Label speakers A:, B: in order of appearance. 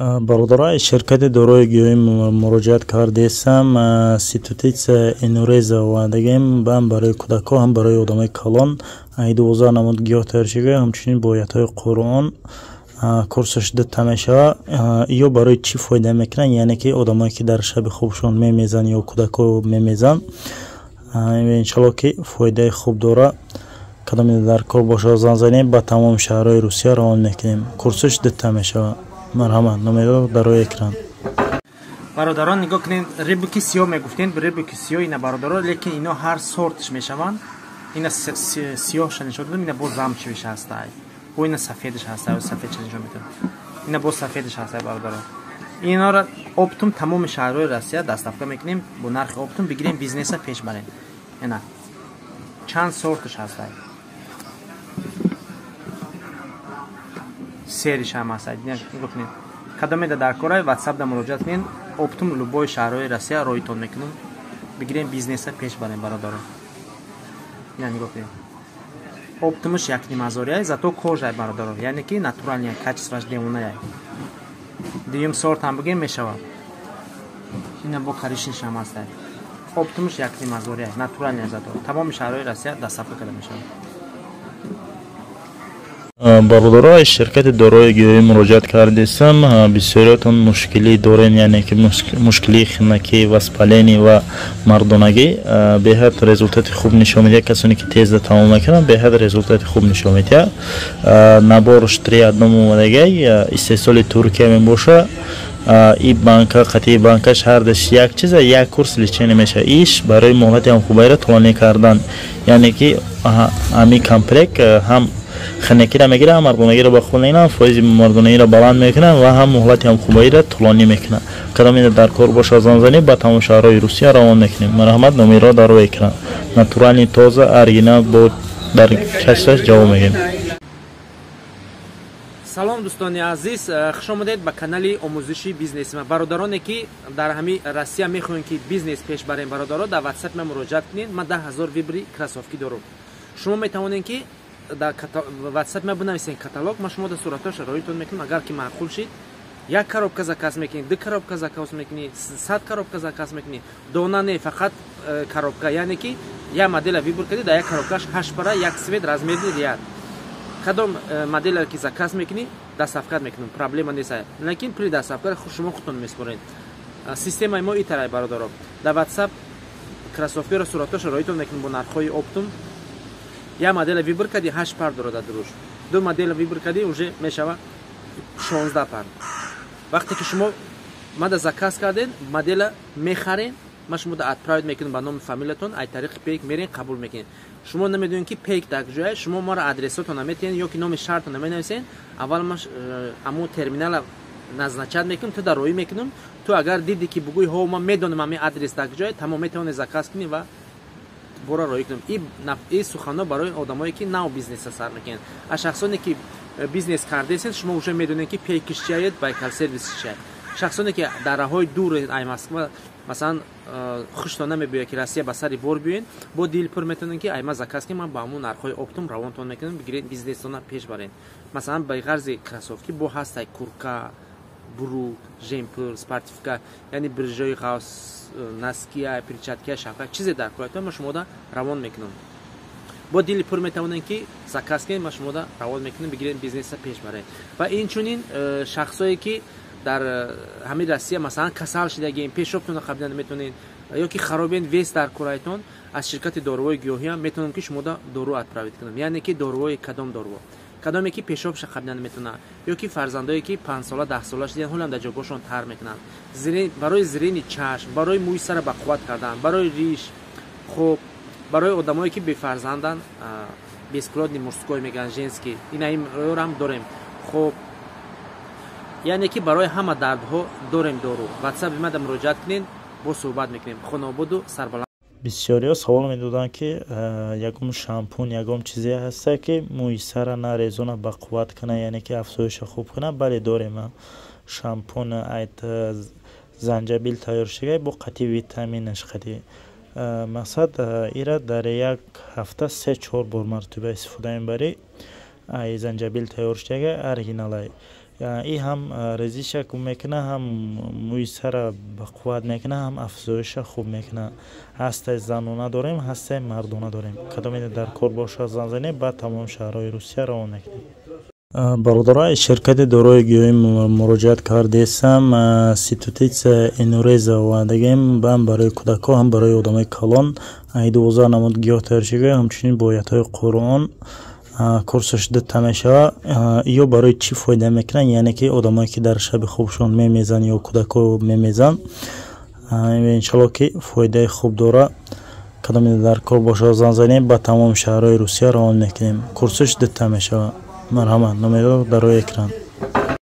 A: Бародаро, ширкати дорои гиёҳӣ муроҷиат кардесам. Ситутица энуреза овардагем ҳам барои кӯдакҳо, ҳам барои одамои калон. 12 намуд гиёҳ тайёр шуда, ҳамчунин бо оятҳои Қуръон. Курсаш дута мешавад. Ё барои чӣ фоида мекунанд? Яъне ки одамое ки дар шаби хобшон мемезанд ё кӯдакҳо мемезанд, иншалло ки фоидаи хуб дорад. Кадоме дар кор бошад, занг занем, ба тамоми шаҳрҳои Русия равон мекунем. Курсаш дута мешавад. Марҳамат, номерро дар рӯи экран.
B: Бародарон, нигоҳ кунед, рибуки сиёҳ мегуфтем, рибуки сиёҳ ина, бародаро, лекин ино ҳар сортш мешаванд. Ина сиёҳша нишон додам, ина боз замчивиш ҳастай, бо ина сафедаш ҳастай, сафедша нишон медиҳам, ина боз сафедаш ҳастай. Бародаро, инора оптом тамоми шаҳрҳои Россия доставка мекунем бо нархи оптом. Бигирем, бизнеса пеш барем. Ина чанд сортш ҳастай, сериш ҳам ҳастай. Нигоҳ кунед, кадомеда дар корай, ватсапда муроҷиат кунед. Оптом любой шаҳрҳои Россия роитон мекунем. Бигирем, бизнеса пеш барем, бародаро. Ина нигоҳ кунед, оптомаш 1,5 ҳазорияй, зато кожай, бародаро, яъне ки натуральный, качествоаш девонаяй. Дуюм сорт ҳам бигем мешавад. Ина бо коричневш ҳам ҳастай. Оптомаш 1,5 ҳазорияй, натуральный, зато тамоми шаҳрҳои Россия доставка карда мешавад.
A: Бародаро, ширкати дорои гиёҳӣ муроҷиат кардесам. Бисёриятон мушкилӣ дорем, яъне ки мушкилии хинакӣ, воспаление ва мардонагӣ. Беҳад результати хуб нишон медиҳад. Касоне ки тезда тамом мекунанд, беҳад результати хуб нишон медиҳад. Наборш три одном омадагай, истеҳсоли Туркия мебошад. И банка қатъи банкаш ҳардаш як чиза, як курс лечение мешавад. Иш барои муҳлати ҳамхубайра тӯлонӣ кардан, яъне ки ҳамин комплект ҳам хинакиро мегирад, ҳам мардонагиро ба худ мегирад, фоизи мардонагиро баланд мекунад ва ҳам муҳлати ҳамхубаиро тӯлонӣ мекунад. Кадоме дар кор бошад, занг занед, ба тамоми шаҳрҳои Русия равон мекунем. Марҳамат, номерро дар рӯи экран. Натуральный, тоза, оригинал, бо дар качестваш ҷавоб мегирем.
B: Салом, дӯстони азиз, хуш омадед ба канали омӯзиши бизнеси ман. Бародароне ки дар ҳамин Россия мехоҳем ки бизнес пеш барем, бародаро, дар ватсап ман муроҷиат кунед. Ман 10 000 выбори кроссовки дорам. Шумо метавонед ки дар ватсап ма бинависен каталог, ман шумо дар суратҳоша роитон мекунам. Агар ки маъқул шид, як коробка заказ мекунӣ, ду коробка заказ мекунӣ, 100 коробка заказ мекунӣ. Дона не, фақат коробка, яъне ки як модела выбор кардӣ, дар як коробкаш ҳашт пара, як цвет, размери як кадом модела ки заказ мекунӣ, доставкат мекунам, проблема нест, лекин при доставка шумо худтон меспоред. Системаи мо итарай, бародаро. Дар ватсап кроссовкиро суратҳоша роитон мекунам бо нархҳои оптом. Як модела выбор кардӣ, ҳашт пар дорад дар дуруш. Ду модела выбор кардӣ, уже мешава 16 пар. Вақте ки шумо мада заказ кардед, модела мехарен, ман шумо да отправить мекунам ба номи фамилиятон. Ай тариқи пейк мерен, қабул мекунед. Шумо намедонед ки пейк дар куҷоя. Шумо маро адресотон наметиҳен ё ки номи шаҳртон наменависен. Аввал ман аму терминала назначать мекунам, ту дар роӣ мекунам. Ту агар дидӣ ки бугӯи: «Ҳо, ман медонам ҳамин адрес дар куҷоя», тамом, метавонӣ заказ кунӣ ва бора роӣ кунам. И суханҳо барои одамое ки нав бизнеса сар мекунанд. Аз шахсоне ки бизнес кардесен, шумо уже медонед ки пейкиш чияед, Байкал сервис чияд. Шахсоне ки дар раҳҳои дур, ай Москва масалан, хуштон намебиёяд ки Россия ба сари бор биёед, бо дил пур метавонед ки айма заказ ки ман ба ҳамун нархҳои оптом равонтон мекунам. Бигиред, бизнестона пеш баред. Масалан, ба ғарзи кроссовки бо ҳастай куртка, брюк, жемпур, спортивка, яъне брижои ғавс, ноския, перчаткия, шапка, чизе дар кӯлайтон, ман шумода равон мекунам. Бо дили пур метавонед ки заказ кунед, ман шумода равон мекунам. Бигиред, бизнеса пеш баред. Ва инчунин шахсое ки дар ҳамин Россия масалан касал шидагием, пешобтонро қабила наметавонед ё ки харобен, вес дар кӯрайтон, аз ширкати доруҳои гиёҳиам метавонам ки шумода дору отправить кунам. Яъне ки доруҳои кадом доруҳо? Кадоме ки пешобша қабила наметавонад ё ки фарзандое ки 5сола, 10сола шидиян, ҳолам дар ҷойгоҳшон тар мекунанд, барои зрение чашм, барои мӯи сара ба қувват кардан, барои риш. Хуб, барои одамое ки бефарзанданд, бесплодный мужской мегӯянд, женский, инаимрам дорем. Хуб, яъне ки барои ҳама дардҳо дорем дору. Ватсапи мада муроҷиат кунед, бо суҳбат мекунем. Хонободу сарбаланд.
A: Бисёриҳо савол медоданд, ки ягон шампун, ягон чизе ҳаста, ки мӯи сара нарезона, ба қувват кунад, яъне ки афзоиша хуб кунад. Бале, дорем. Шампун айт занҷабил тайёр шуда, бо қатъи витаминаш қатъи. Мақсад, ира дар як ҳафта се чор бор мартиба истифода мебарӣ. Ай занҷабил тайёр шудага, оригиналай. И ҳам резиша кум мекуна, ҳам мӯи сара бақувват мекуна, ҳам афзоиша хуб мекуна. Ҳастаи занона дорем, ҳастаи мардона дорем. Кадоме дар кор бошад, занг занед, ба тамоми шаҳрҳои Русия равон мекунем. Бародаро, ширкати дорои гиёҳӣ муроҷиат кардесам. Ситутица энуреза овардагем, ҳам барои кӯдакҳо, ҳам барои одамои калон. 12 намуд гиёҳ тайёр шуда, ҳамчунин бо оятҳои Қуръон. Курсаш дута мешавад. Ё барои чӣ фоида мекунанд? Яъне ки одамое ки дар шаби хобшон мемезанд ё кӯдакҳо мемезанд, иншалло, ки фоидаи хуб дорад. Кадоме дар кор бошад, занг занед, ба тамоми шаҳрҳои Русия равон мекунем. Курсаш дута мешавад. Марҳамат, номерҳо дар рӯи экран.